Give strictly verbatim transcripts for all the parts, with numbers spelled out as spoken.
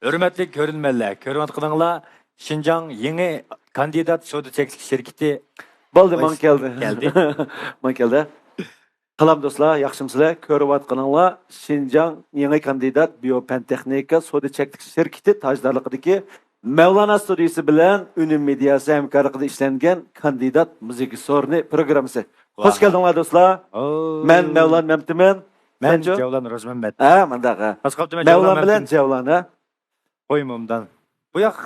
ھۆرمەتلىك كۆرۈرمەنلەر، كۆرۈۋاتقىنىڭلار شىنجاڭ يېڭى كاندىدات سودا چەكلىك شىركىتى. بولدى، ماڭا كەلدى. كەلدى. ماڭا كەلدى. سالام دوستلار، ياخشىمۇسىلەر؟ كۆرۈۋاتقىنىڭلار شىنجاڭ يېڭى كاندىدات بىيو پەن تېخنىكا سودا چەكلىك شىركىتى تاجدارلىقىدىكى مەۋلانا ستۇدىيىسى بىلەن ئۈنۈم مېدىياسى ھەمكارلىقىدا ئىشلەنگەن كاندىدات مۇزىكا سورۇنى پروگراممىسى. خوش كەلدىڭلار دوستلار. مەن مەۋلان مەمتىمىن. مەن جەۋلان روزمەمەت. ھە، مانداق، ھە. مەۋلان بىلەن جەۋلان، ھە. قويما ئۇنداق. بۇ ياق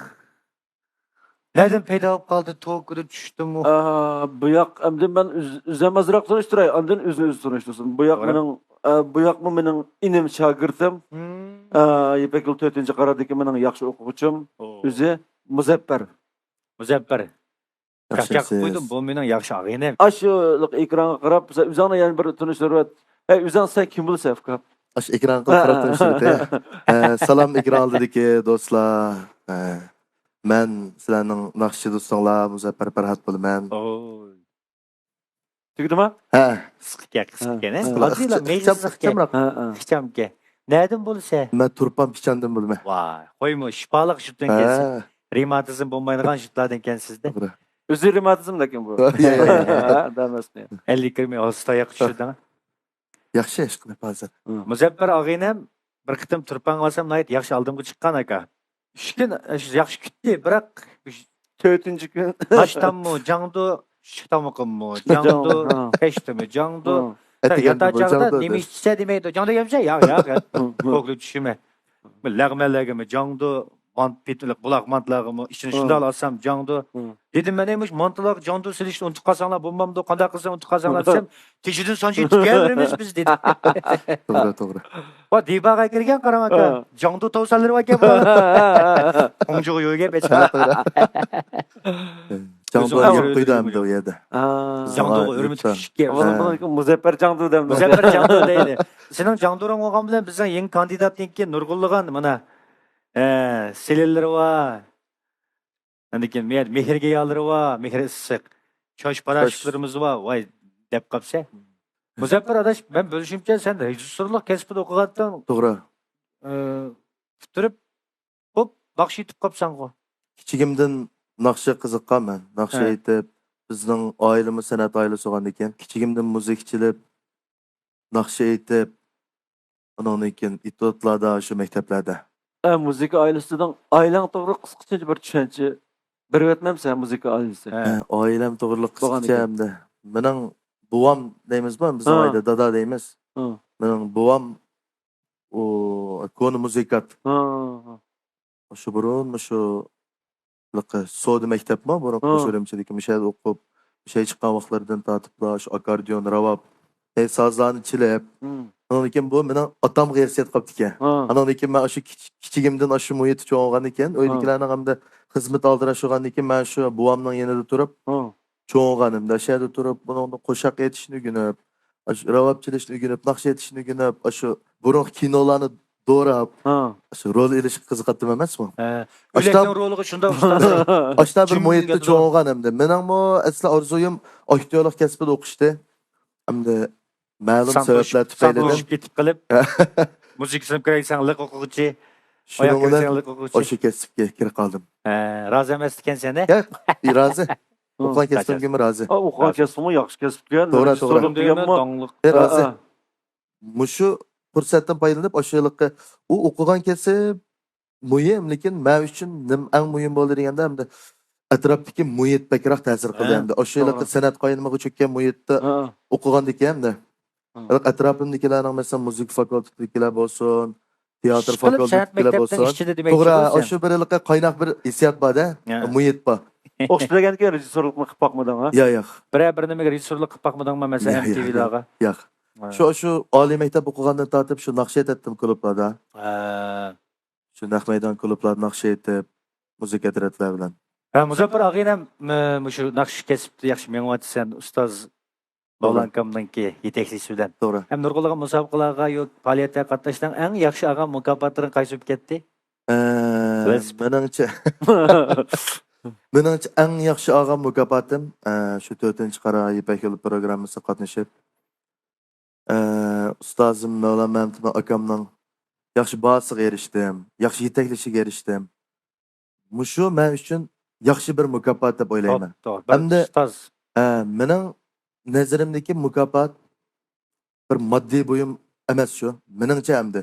نەدىن پەيدا بولۇپ قالدى؟ توكىدا چۈشتىمۇ؟ ئا، بۇ ياق ئەمدى مەن ئۆز-، ئۆزۈم ئازراق تونۇشتۇراي، ئاندىن ئۆزىنى ئۆزى تونۇشتۇرسۇن. بۇ ياق مېنىڭ، ئا، بۇ ياقمۇ مېنىڭ ئىنىم، شاگىرتىم. ئا، يىپەك يولى تۆتىنچى قارادىكى مېنىڭ ياخشى ئوقۇغۇچىم. ئۆزى مۇزەپپەر. مۇزەپپەر. چاقچاق قىلىپ قويدۇم، بۇ مېنىڭ ياخشى ئاغىنەم. ئاشۇ ئېكرانغا قاراپ، مەسىلەن، ئۆزۈڭنى يەنە بىر تونۇشتۇرۇۋەت. ھەي، ئۆزۈڭ سەن كىم بولىسەن، ئۇكام؟ ئاشۇ ئېكرانغا قاراپ تونۇشتۇرۇۋېتەي. ھە، سالام ئېكران ئالدىدىكى دوستلار. ھە، مەن سىلەرنىڭ ناخشىچى دوستۇڭلار مۇزەپپەر پەرھات بولىمەن. تۈگىدىما؟ ھە. قىسقىكەن، قىسقىكەن، ھە؟ ئاددىيلا، مېغىزى قىسقىكەن. ئىخچامكەن. نەدىن بولىسەن؟ مەن تۇرپان پىچاندىن بولىمەن. ۋاي، قويما، شىپالىق جۈپتىن ئىكەنسىز. رېماتىزم بولمايدىغان جۈپلەردىن ئىكەنسىز-دە. توغرا. ئۆزى رېماتىزم لېكىن بۇ. يا، يا، يا. ھە، دەمەسمۇ. ئەللىك كىرمەي ھوستاياققا چۈشۈردۈڭ. ياخشى، ئىشقىلىپ ھازىر. مۇزەپپەر ئاغىنەم بىر قېتىم تۇرپانغا بارسام ناھايىتى ياخشى ئالدىمغا چىققان ئاكا. ئۈچ كۈن، ئە، ياخشى كۈتتى، بىراق تۆتىنچى كۈن ناشتاممۇ جاڭدۇ، چۈش تامىقىممۇ جاڭدۇ، جاڭدۇ، ھە. كەچتىمۇ جاڭدۇ. ھە. ياتار چاغدا نېمە ئىچىسەن دېمەيدۇ. جاڭدۇ يەمسەن؟ ياق، ياق، ياق. كوكلىتىشىمەن. لەغمەنلەرگىمۇ جاڭدۇ، مانتا پېتىلىق بۇلاق مانتىلارغىمۇ ئىچىنى شۇنداق ئالسام جاڭدۇ. دېدىم، مەن مۇشۇ مانتىلارغا جاڭدۇ سېلىشنى ئۇنتۇپ قالساڭلار بولمامدۇ، قانداق قىلسام ئۇنتۇپ قالساڭلار دېسەم، تېشىدىن سانچىلىپ كېلىۋېرىمىز بىز دېدى. توغرا، توغرا. ۋا دىباغا كىرگەن قاراڭ ئاكا، جاڭدۇ تاۋ سانلىرى باركەن بۇلارنىڭ. قوڭجۇغا يۆگەپ ئېچىپ. جاڭدۇ ئۆزۈڭ ئۆرۈمچى قويدۇ ئەمدى ئۇ يەردە. جاڭدۇغا ئۆرۈمچى كۈچۈككەن. مۇزەپپەر جاڭدۇ دەمدۇ. مۇزەپپەر جاڭدۇ دەيدۇ. سېنىڭ جاڭدۇرۇڭ بولغان بىلەن بىزنىڭ يېڭى كاندىداتنىڭكى نۇرغۇنلىغان مانا، ئە، سېلىنلىرى بار. ئاندىن كېيىن مېھرىگىيالىرى بار، مېھرى ئىسسىق. چاچ پاراشوكلىرىمىز بار، ۋاي، دەپ قاپسەن. مۇزەپپەر ئاداش، مەن بىلىشىمچە، سەن رېژىسسورلۇق كەسپىدە ئوقۇغانتىڭ. توغرا. ئە، پۈتتۈرۈپ، خوپ، ناخشا ئېيتىپ قاپسەنغۇ. كىچىكىمدىن ناخشا قىزىققانمەن. ناخشا ئېيتىپ، بىزنىڭ ئائىلىمىز سەنئەت ئائىلىسى بولغاندىكىن، كىچىكىمدىن مۇزىكا چېلىپ، ناخشا ئېيتىپ، ئۇنىڭدىن كېيىن ئېتيۇدلاردا، شۇ مەكتەپلەردە. ئە، مۇزىكا ئائىلىسىدىن ئائىلەڭ توغرا قىسقىچە بىر چۈشەنچە بېرىۋەتمەمسەن، مۇزىكا ئائىلىسى؟ ھە. ھە، ئائىلەم توغرىلىق قىسقىچە ئەمدى. مېنىڭ بوۋام دەيمىزغۇ، بىزنىڭ ئائىلىدە دادا دەيمىز. ھە. مېنىڭ بوۋام، ئۇ، كونا مۇزىكانت. ھە، ھە. شۇ بۇرۇن، شۇ سودا مەكتەپمۇ بۇرۇنقى، ھە، شۇ ئۈرۈمچىدىكى، مۇشۇ يەردە ئوقۇپ، مۇشۇ يەرگە چىققان ۋاقىتلىرىدىن تارتىپلا شۇ ئاكاردىيون، راۋاب، ھەي، سازلارنى چېلىپ، ھە. ئاندىن كېيىن بۇ مېنىڭ ئاتامغا ئىرسىيەت قاپتىكەن. ھە. ئاندىن كېيىن مەن شۇ كىچ-، كىچىكىمدىن شۇ مۇھىتتا چوڭ بولغاندىن كېيىن، ھە، ئۆيدىكىلەرنىڭ ھەمدە خىزمىتى ئالدىراش بولغاندىن كېيىن، مەن شۇ بوۋامنىڭ يېنىدا تۇرۇپ، ھە، چوڭ بولغانىمدا، شۇ يەردە تۇرۇپ، بۇنىڭدا قوشاق ئېيتىشنى ئۆگىنىپ، ئاشۇ راۋاب چېلىشنى ئۆگىنىپ، ناخشا ئېيتىشنى ئۆگىنىپ، ئاشۇ بۇرۇنقى كىنولارنى دوراپ، ھە، ئاشۇ رول ئېلىشقا قىزىقاتتىم ئەمەسمۇ؟ ھە. ئاشۇنداق، ئۆلەكنىڭ رولىغا شۇنداق ئۇستاز. ئاشۇنداق بىر مۇھىتتا چوڭ بولغان ئەمدى. مېنىڭمۇ ئەسلى ئارزۇيۇم ئاكتيورلۇق كەسپىدە ئوقۇشتى. ئەمدى مەلۇم سەۋەبلەر تۈپەيلىدىن كېتىپ قېلىپ، مۇزىكا سىنىپقا كىرەي دېسەڭ لىق ئوقۇغۇچى، ئاياغ كىرسەڭ لىق ئوقۇغۇچى. شۇنىڭ بىلەن ئاشۇ كەسىپكە كىرىپ قالدىم. ھە، رازى ئەمەس ئىكەنسەن، ھە؟ ياق، رازى. ئوقۇغان كەسپىمگىمۇ رازى. ئا، ئوقۇغان كەسپىمۇ ياخشى كەسىپكەن، توغرا، توغرا. رېژىسسورلۇق دېگەنمۇ. ئە، رازى. مۇشۇ پۇرسەتتىن پايدىلىنىپ، ئاشۇ ھېلىقى ئۇ ئوقۇغان كەسىپ مۇھىم، لېكىن مەن ئۈچۈن نېمە ئەڭ مۇھىم بولدى دېگەندە، ئەمدى ئەتراپتىكى مۇھىت بەكرەك تەسىر قىلدى. ھە، ئەمدى ئاشۇ ھېلىقى توغرا. سەنئەت قاينىمىغا چۆككەن مۇھىتتا ئوقۇغاندىكىن ئەمدى. ھە. ھېلىقى ئەتراپىمدىكىلەرنىڭ، مەسىلەن، مۇزىكا فاكۇلتېتىدىكىلەر بولسۇن، تىياتىر فاكۇلتېتىدىكىلەر بولسۇن. ئىشقىلىپ سەنئەت مەكتەپنىڭ ئىچىدە دېمەكچى بولىسەن. توغرا، ئاشۇ بىر ھېلىقى قايناق بىر ھېسسىيات بار-دە، ھە، مۇھىت بار. ئوقۇش پۈتتۈرگەندىن كېيىن رېژىسسورلۇقنى قىلىپ باقمىدىڭ ھە؟ ياق، ياق. بىرەر بىر نېمىگە رېژىسسورلۇق قىلىپ باقمىدىڭمۇ، مەسىلەن، ياق، ياق، ئېم تى ۋىلارغا؟ ياق. ھە. شۇ، شۇ ئالىي مەكتەپ ئوقۇغاندىن تارتىپ شۇ ناخشا ئېيتاتتىم كۇلۇبلاردا. ھە. شۇ نەق مەيدان كۇلۇبلاردا ناخشا ئېيتىپ، مۇزىكا ئەترەتلەر بىلەن. ھە، مۇزەپپەر ئاغىنەم، مۇشۇ ناخشا كەسىپتە ياخشى مېڭىۋاتىسەن، ئۇستاز توغرا. مەۋلان ئاكامنىڭكى يېتەكچىلىكى بىلەن. توغرا. ھەم نۇرغۇنلىغان مۇسابىقىلارغا ياكى پائالىيەتلەرگە قاتناشتىڭ. ئەڭ ياخشى ئالغان مۇكاپاتلىرىڭ قايسى بولۇپ كەتتى؟ ئە، مېنىڭچە، مېنىڭچە ئەڭ ياخشى ئالغان مۇكاپاتىم، ئە، شۇ تۆتىنچى قارا يىپەك يولى پروگراممىسىغا قاتنىشىپ، ئە، ئۇستازىم مەۋلان مەمتىمىن ئاكامنىڭ ياخشى باھاسىغا ئېرىشتىم، ياخشى يېتەكلىشىگە ئېرىشتىم. مۇشۇ مەن ئۈچۈن ياخشى بىر مۇكاپات دەپ ئويلايمەن. توغرا، توغرا. بىر ئەمدى، ئۇستاز. ئە، مېنىڭ نەزىرىمدىكى مۇكاپات بىر ماددىي بۇيۇم ئەمەس شۇ، مېنىڭچە ئەمدى.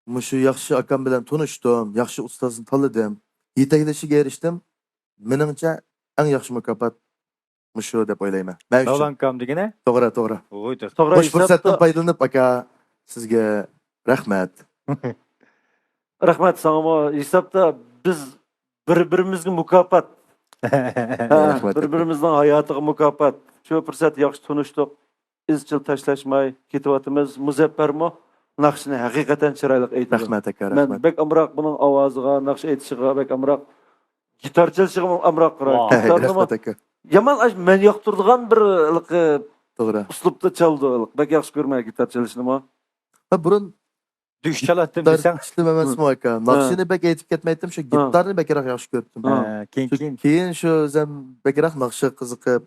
مۇشۇ ياخشى ئاكام بىلەن تونۇشتۇم، ياخشى ئۇستازنى تاللىدىم، يېتەكلىشىگە ئېرىشتىم. مېنىڭچە ئەڭ ياخشى مۇكاپات مۇشۇ دەپ ئويلايمەن. مەن ئۈچۈن. مەۋلان ئاكام دېگىنى؟ توغرا، توغرا. ۋوي، توغرا. توغرا، بوش پۇرسەتتىن پايدىلىنىپ، ئاكا، سىزگە رەھمەت. رەھمەت ساڭىمۇ. ھېسابتا بىز بىر-بىرىمىزگە مۇكاپات. ھە، رەھمەت، بىر-بىرىمىزنىڭ ھاياتىغا مۇكاپات. شۇ پۇرسەت ياخشى تونۇشتۇق. ئىزچىل تاشلاشماي كېتىۋاتىمىز. مۇزەپپەرمۇ ناخشىنى ھەقىقەتەن چىرايلىق ئېيتىدۇ. رەھمەت، ئاكا، مەن رەھمەت. بەك ئامراق بۇنىڭ ئاۋازىغا، ناخشا ئېيتىشىغا بەك ئامراق. گىتار چېلىشىغىمۇ ئامراق. ۋاي. گىتارنىمۇ رەھمەت، ئاكا. يامان ئاش-، مەن ياقتۇرىدىغان بىر ھېلىقى توغرا. ئۇسلۇبتا چالىدۇ. بەك ياخشى كۆرىمەن گىتار چېلىشنىمۇ. ھە، بۇرۇن دۈش چالاتتىم دېسەڭ. ئىشلىمەمەسمۇ، ئاكا؟ ھە. ناخشىنى بەك ئېيتىپ كەتمەيتتىم، شۇ ھە. گىتارنى بەكرەك ياخشى كۆرۈپتىم. ھە. ھە، كېيىن، شۇ كېيىن. كېيىن شۇ ئۆزۈم بەكرەك ناخشا قىزىقىپ،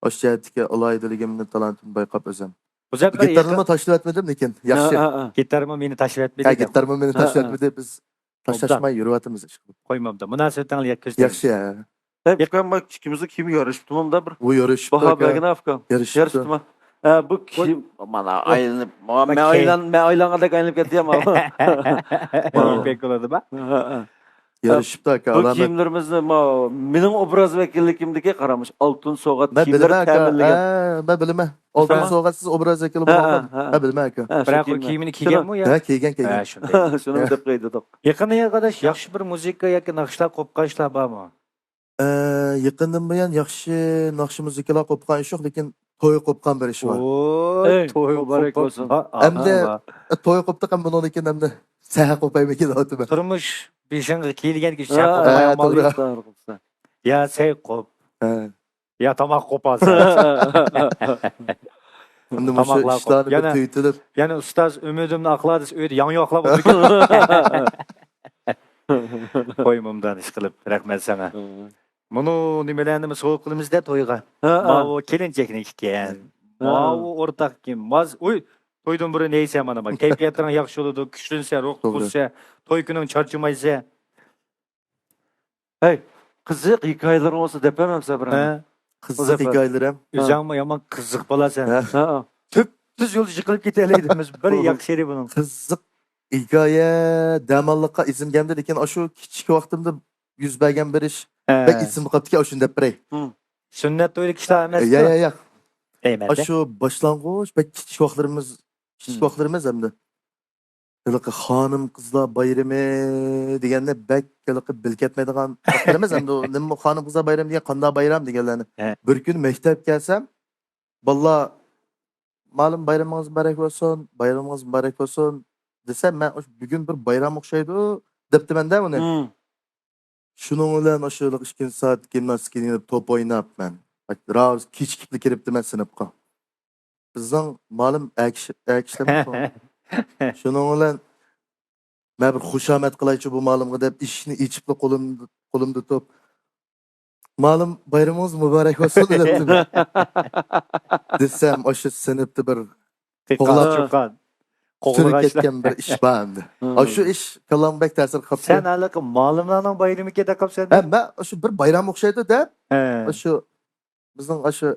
ئاشۇ جەھەتتىكى ئالاھىدىلىكىمنى، تالانتىمنى بايقاپ ئۆزۈم. مۇزەپپەر، گىتارنىمۇ يېقىن- تاشلىۋەتمىدىم، لېكىن ياخشى. ھە، ھە، ھە. گىتارمۇ مېنى تاشلىۋەتمىدى ھە، ئىكەن. گىتارمۇ مېنى ھە، ھە. تاشلىۋەتمىدى، بىز ئوبدان. تاشلاشماي يۈرۈۋاتىمىز ئىش قىلىپ. قويمامدا. مۇناسىۋىتىڭلار يەتكۈزدى. ياخشى، ھە. ھەي، ئۇكام، ئىككىمىزنىڭ كىيىمى يارىشىپتۇ مۇندا بىر. بۇ يارىشىپتۇ، باھا ئاكا. بەرگىن، ئۇكام. يارىشىپتۇ. يارىشىپتىما؟ ھە، بۇ كىيىم، مانا، ئايلىنىپ، ما-، مەن ئايلان-، مەن ئايلانغاندەك ئايلىنىپ كەتتى يا، مانا. بەك بولىدۇ، با؟ ھە، ھە. يارىشىپتۇ، ئاكا، بۇ ئالامەت. كىيىملىرىمىزنى ما-، مېنىڭ ئوبراز ۋەكىللىكىمدىكى قارا، مۇشۇ ئالتۇن سوغات مەن كىيىملىرى بىلىمەن، ئاكا. تەمىنلىگەن. ھە، مەن بىلىمەن. ئالتۇن سوغات سىز ئوبراز ۋەكىلى بولغان. ھە، ھە. ھە، بىلىمەن، ئاكا. ھە، شۇ بىراق ئۇ كىيىمنى كىيگەنمۇ يا؟ ھە، كىيگەن، كىيگەن. ھە، شۇنداق. شۇنى دەپ قويدۇق. يېقىندا يا قارداش، ياخشى بىر مۇزىكا ياكى ناخشىلار قوپقان ئىشلار بارمۇ؟ ئە، يېقىندىن بۇيان ياخشى ناخشا مۇزىكىلار قوپقان ئىش يوق، لېكىن توي قوپقان بىر ئىش بار. ۋوي، ئەي، توي مۇبارەك بولسۇن. ھە، ھە. ئەمدى، ئە، توي قوپتۇق، ئەمدى بۇنىڭدىن كېيىن ئەمدى سەھە قوپايمىكىن دەۋاتىمەن. تۇرمۇش بېشىڭغا كېلىگەن كىشى ھە، سەھە قوپماي ھە، ئالمايدۇ. توغرا. يا سەي قوپ. ھە. يا تاماق قوپالسا. ئەمدى مۇشۇ تاماقلار ئىشلارنى قوپ. بىر يەنە، تۈگىتىلىپ. يەنە ئۇستاز ئۈمىدىمنى ئاقلا دېسە، ئۆيدە ياڭيۇ ئاقلاپ ئولتۇرىدۇ. قوي مۇمدان ئىش قىلىپ، رەھمەت ساڭا. ھە. مۇنۇ نېمىلەرنىمۇ سوۋغا قىلىمىز-دە تويغا. ھە، ھە. ماۋۇ كېلىنچەكنىڭ ئىكەن. ھە. ماۋۇ ئورتاق كىم؟ ماز-، ئۇي، تويدىن بۇرۇن يەيسەن مانا، مانا. كەيپىياتلىرىڭ ياخشى بولىدۇ، كۈچلىنىسەن، روھ توغرا. قۇتقۇزىسەن. توي كۈنۈڭ چارچىمايسەن. ھەي، قىزىق ھېكايىلىرىڭ بولسا دەپ بەرمەمسەن بىرەرنى؟ ھە. قىزىق ھېكايىلىرىم؟ ھە. ئۆزۈڭمۇ يامان قىزىق بالىسەن. ھە. ھە. تۈپتۈز يولدا يىقىلىپ كېتەلەيدىمىز. بىر ياخشى يېرى بۇنىڭ. قىزىق ھېكايە دەماللىققا ئېسىمگە كەلمىدى، لېكىن ئاشۇ كىچىك ۋاقتىمدا يۈز بەرگەن بىر ئىش ھە. بەك ئېسىمدە قاپتىكەن، ئاشۇنى دەپ بەرەي. ھىم. سۈننەت تويىدىكى ئىشلار ئەمەسكۇ؟ يا، يا، يا. دەيمەن-دە. ئاشۇ باشلانغۇچ، بەك كىچىك ۋاقىتلىرىمىز، كىچىك ھىم. ۋاقىتلىرىمىز ئەمدى. ھېلىقى خانىم قىزلار بايرىمى دېگەننى بەك ھېلىقى بىلىپ كەتمەيدىغان ۋاقىتلىرىمىز ئەمدى. نېمە خانىم قىزلار بايرىمى دېگەن، قانداق بايرام دېگەنلەرنى. ھە. بىر كۈنى مەكتەپكە كەلسەم، بالىلار، مۇئەللىم، بايرىمىڭىز مۇبارەك بولسۇن، بايرىمىڭىز مۇبارەك بولسۇن دېسەم، مەن بۈگۈن بىر بايرام ئوخشايدۇ دەپتىمەن-دە ئۇنى. ھىم. شۇنىڭ بىلەن ئاشۇ ئىككىنچى سائەت گىمناستىكىنى يېنىپ توپ ئويناپ مەن راۋۇز كېچىكىپلا كىرىپتىمەن سىنىپقا. بىزنىڭ مۇئەللىم ئەر كىشى، ئەر كىشىلەرمۇ. شۇنىڭ بىلەن مەن بىر خۇشامەت قىلايچۇ بۇ مۇئەللىمغا دەپ ئىشىكنى ئېچىپلا قولۇم-، قولۇمدا تۇتۇپ، مۇئەللىم بايرىمىڭىز مۇبارەك بولسۇن دەپتىمەن. دېسەم ئاشۇ سىنىپتا بىر قوغلاپ چۇققان، سۈرۈپ كەتكەن بىر ئىش بار ئەمدى. ھىم. ئاشۇ ئىش كاللامغا بەك تەسىر قىلىپتۇ. سەن ھېلىقى مۇئەللىملارنىڭ بايرىمىكەن دەپ قاپسەن. ھە، مەن ئاشۇ بىر بايرام ئوخشايدۇ دەپ، ھە. ئاشۇ بىزنىڭ ئاشۇ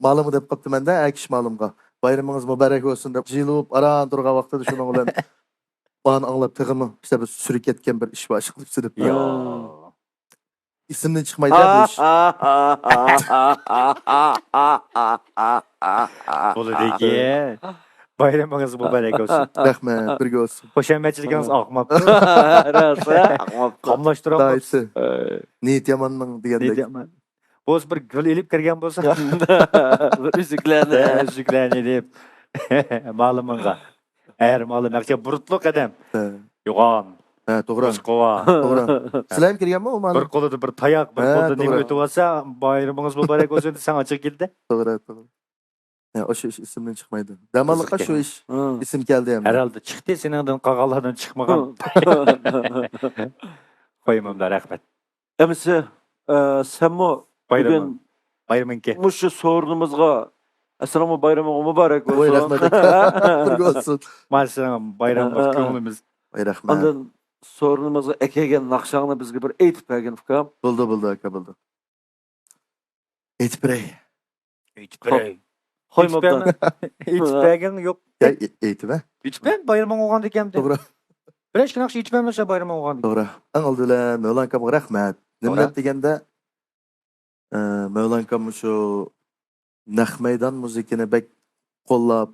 مالىمغا دەپ قاپتىمەن-دە، ئەر كىشى مالىمغا. بايرىمىڭىز مۇبارەك بولسۇن دەپ جىلىۋۇپ ئاران تۇرغان ۋاقتىدا شۇنىڭ بىلەن ئانى ئاڭلاپ تېخىمۇ ئىشتە بىر سۈرۈپ كەتكەن بىر ئىش بار، ئىش قىلىپ سېلىپ. يا. ئېسىمدىن چىقمايدۇ بۇ ئىش. بولىدىكەن. بايرىمىڭىز مۇبارەك بولسۇن. رەھمەت، بىرگە بولسۇن. خۇشامەتچىلىكىڭىز ئاقماپتۇ. راست، ئاقماپتۇ. قاملاشتۇرالماپسىز. ناھايىتى. نىيىتى ياماننىڭ دېگەندەك. نىيىتى يامان. بولسا بىر گۈل ئېلىپ كىرگەن بولسا. بىر ئۈزۈكلەرنى. ئۈزۈكلەرنى دەپ. مالىمىڭغا. ئەر مالىم، ياخشى بۇرۇتلۇق ئادەم. ھە. يوغان. ھە، توغرا. توغرا. سىلەرمۇ كىرگەنمۇ ئۇ مالىم؟ بىر قولىدا بىر تاياق، بىر قولىدا نېمە ئۆتۈۋالسا، بايرىمىڭىز مۇبارەك بولسۇن دېسەڭ ئاچچىقى كېلىدۇ. توغرا، توغرا. ھە، ئاشۇ ئىش ئېسىمدىن چىقمايدۇ. دەماللىققا شۇ ئىش ئېسىم كەلدى ئەمدى. ھەرھالدا چىقتى، سېنىڭدىن قالغانلاردىن چىقمىغان. قويمامدا، رەھمەت. ئەمىسە، ئە، سەنمۇ بۈگۈن بايرىمىڭكى. مۇشۇ سورۇنىمىزغا ئەسلىمۇ بايرىمىڭ مۇبارەك بولسۇن. ۋاي، رەھمەت ئاكا. بىرگە بولسۇن. مانا سىزنىڭ بايرىمىڭىز، ھە، ھە. كۆڭلىمىز. ۋاي، رەھمەت. ئاندىن سورۇنىمىزغا ئەكەلگەن ناخشاڭنى بىزگە بىر ئېيتىپ بەرگىن، ئۇكام. بولدى، بولدى، ئاكا، بولدى. ئېيتىپ بېرەي. ئېيتىپ بېرەي. قويما ئېيتىپ بەرمە. ئېيتىپ بەرگەن يوق. يا، ئېيتىپ بەر. ئېيتىپ بەر، بايرىمىڭ بولغاندىكىن. توغرا. بىرەر ئىككى ناخشا ئېيتىپ بەرمىسە بايرىمىڭ بولغاندىكىن. توغرا. ئەڭ ئالدى بىلەن مەۋلان ئاكامغا رەھمەت. نېمە توغرا. دەپ دېگەندە، ئە، مەۋلان ئاكام مۇشۇ نەق مەيدان مۇزىكىنى بەك قوللاپ،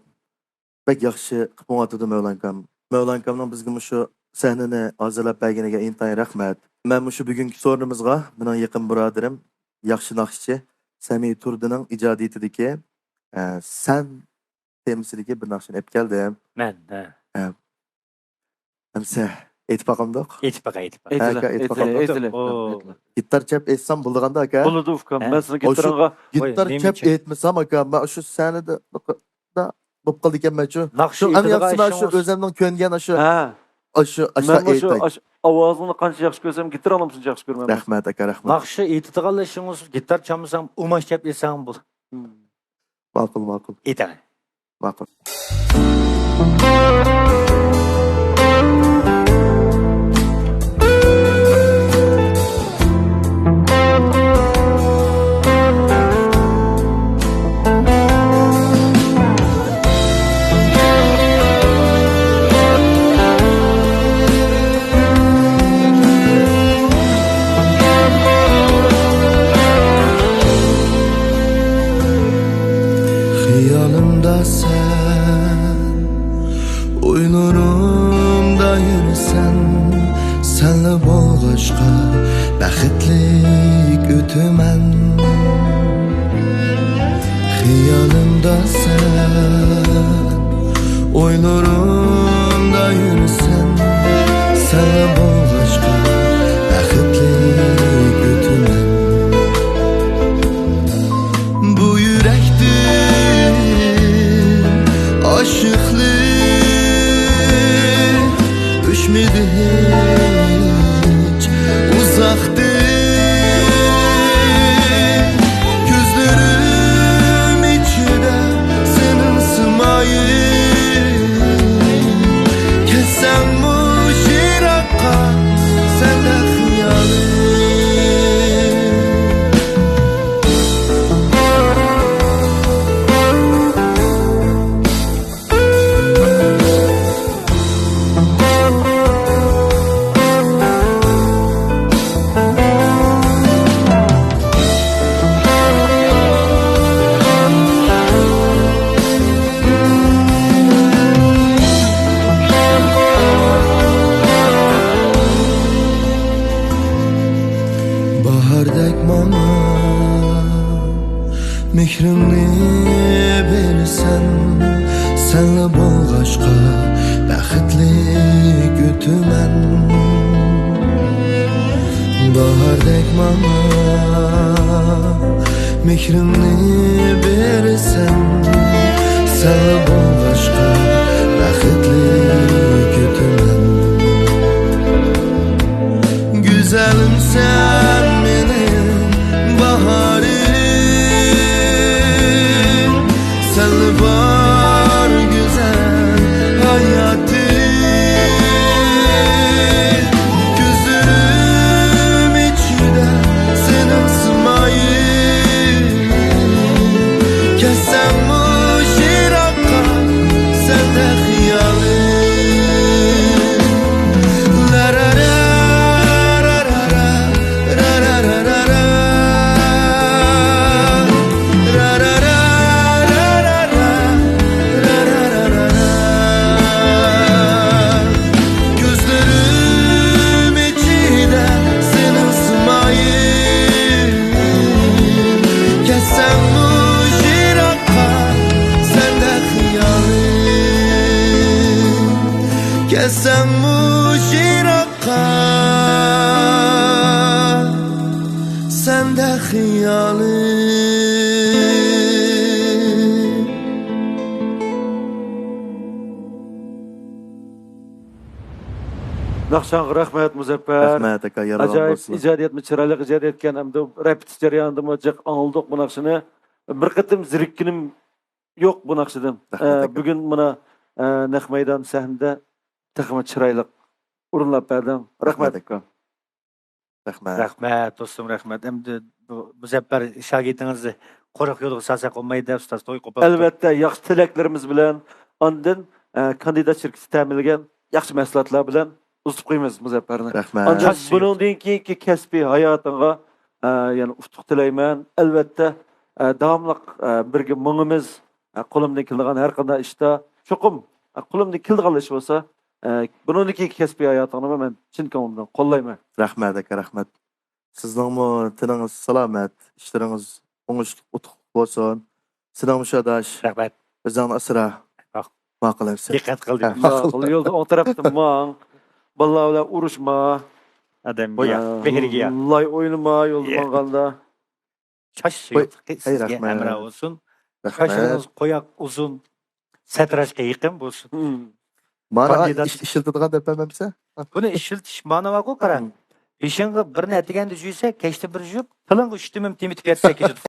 بەك ياخشى قىلىپ ئوڭاتىدۇ مەۋلان ئاكام. مەۋلان ئاكامنىڭ بىزگە مۇشۇ سەھنىنى ھازىرلاپ بەرگىنىگە ئىنتايىن رەھمەت. مەن مۇشۇ بۈگۈنكى سورۇنىمىزغا مېنىڭ يېقىن بۇرادىرىم، ياخشى ناخشىچى سەمى تۇردىنىڭ ئىجادىيىتىدىكى، ئە، سەن تېمىسىدىكى بىر ناخشىنى ئېلىپ كەلدىم. مەن، ھە. ھە. ئەمسە ئېيتىپ باقامدۇق؟ ئېيتىپ باقاي، ئېيتىپ باقاي. ئېيتىلە، ھە، ئاكا، ئېيتىپ ئېيتىلە، باقامدۇق؟ ئېيتىلە. ئوو. گىتار چەپ ئېيتسام بولىدىغاندا، ئاكا. بولىدۇ، ئۇكام. ھە؟ مەن سىزنىڭ ئاشۇ گىتارىڭغا. گىتار ۋاي، چەپ نېمىچە؟ ئېيتمىسام، ئاكا، مەن ئاشۇ سەھنىدە بولۇپ قالىدىكەنمەنچۇ. ناخشا شۇ ئەڭ ئېيتىدىغان ياخشىسى مەن ئاشۇ ئىشىڭىز. ئۆزۈمنىڭ كۆنگەن ئاشۇ، ھە. ئاشۇ، ئاشۇ مەنمۇ شۇ ئېيتاي. ئاشۇ ئاۋازىڭنى قانچە ياخشى كۆرسەم، گىتارىڭنىمۇ شۇنچە ياخشى كۆرىمەن. رەھمەت، ئاكا، رەھمەت. ناخشا ئېيتىدىغانلا ئىشىڭىز، گىتار چالمىساڭ، ئۇماچ چەپ ئېيتساڭ بولىدۇ. ھىم. ماقۇل، ماقۇل. ئېيتىڭ. ماقۇل. خىيالىمدا سەن، ئويلىرىمدا يۈرىسەن، سەنلا بولغاچقا بەختلىك ئۆتىمەن. خىيالىمدا سەن، ئويلىرىمدا يۈرىسەن، سەنلا بولغاچقا بەختلىك ئۆتىمەن. بۇ يۈرەكتىن ئاشىقلىق ئۆچمىدى ھېچ ئۇزاقتىن. كۆزلىرىم ئىچىدە سېنىڭ سىمايىڭ. كەتسەڭمۇ يىراققا سەندە خىيالىم. باھاردەك ماڭا مېھرىڭنى بېرىسەن، سەنلا بولغاچقا بەختلىك ئۆتىمەن. باھاردەك ماڭا مېھرىڭنى بېرىسەن، سەنلا بولغاچقا بەختلىك ئۆتىمەن. گۈزەلىم سەن مېنىڭ باھارىم، سەنلا بار گۈزەل ھاياتىم. كۆزلىرىم ئىچىدە سېنىڭ سىمايىڭ. كەتسەڭمۇ يىراققا سەندە خىيالىم. لارارا، رارارا، رارارا، رارارا. كۆزلىرىم ئىچىدە سېنىڭ سىمايىڭ. كەتسەڭمۇ يىراققا سەندە خىيالىم. كەتسەڭمۇ يىراققا سەندە خىيالىم. ناخشاڭغا رەھمەت، مۇزەپپەر. رەھمەت، ئاكا، يارىغان ئاجايىپ بولسۇن. ئىجادىيەتمۇ، چىرايلىق ئىجادىيەتكەن، ھەمدە رېپېتىتسىيە جەريانىدىمۇ جىق ئاڭلىدۇق بۇ ناخشىنى. بىر قېتىم زېرىككىنىم يوق بۇ ناخشىدىن. رەھمەت، ئاكا. بۈگۈن مانا، ئە، نەق مەيدان سەھنىدە تېخىمۇ چىرايلىق ئورۇنلاپ بەردىڭ. رەھمەت، رەھمەت. ئاكا. رەھمەت. رەھمەت، دوستۇم، رەھمەت. ئەمدى بۇ مۇزەپپەر شاگىرتىڭىزنى قورۇق يولغا سالساق بولمايدۇ، ئۇستاز، توي قوپۇپتۇ. ئەلۋەتتە، ياخشى تىلەكلىرىمىز بىلەن، ئاندىن، ئە، كاندىدات شىركىتى تەمىنلىگەن ياخشى مەھسۇلاتلار بىلەن ئۇزىتىپ قويىمىز مۇزەپپەرنى. رەھمەت. ئاندىن بۇنىڭدىن كېيىنكى كەسپىي ھاياتىڭغا، ئە، يەنە ئۇتۇق تىلەيمەن. ئەلۋەتتە، ئە، داۋاملىق، ئە، بىرگە مېڭىمىز. ئە، قولۇمدىن كېلىدىغان ھەر قانداق ئىشتا چوقۇم، ئە، قولۇمدىن كېلىدىغان ئىش بولسا، ئە، بۇنىڭدىن كېيىنكى كەسپىي ھاياتىڭنىمۇ مەن چىن كۆڭلۈمدىن قوللايمەن. رەھمەت، ئاكا، رەھمەت. سىزنىڭمۇ تېنىڭىز سالامەت، ئىشلىرىڭىز ئوڭۇشلۇق، ئۇتۇقلۇق بولسۇن. سېنىڭمۇ شۇ ئاداش. رەھمەت. ئۆزۈڭنى ئاسرا. ھەق. ماقۇل ئەمسە. دىققەت قىلدىم. ھە، ماقۇل. يولدا ئوڭ تەرەپتىن ماڭ. بالىلار بىلەن ئۇرۇشما. ئادەم ھە. مېھرىگە يا. لاي ئوينىما يولدا ماڭغاندا. چاچ سۇيۇقلۇقى سىزگە ھەمراھ بولسۇن. رەھمەت. چاچلىرىڭىز قويۇق، ئۇزۇن، سەتراشقا يېقىن بولسۇن. مانا كاندىدات ئىش-، ئىشلىتىدىغان دەپ بەرمەمسە؟ بۇنى ئىشلىتىش مانا بارغۇ، قارا. بېشىڭغا بىر نەرسە دېگەندە يۈيسە، كەچتە بىر يۇيۇپ، تىلىڭغا ئۈچ تېمىم تېمىتىپ ياتسا كېچىدە.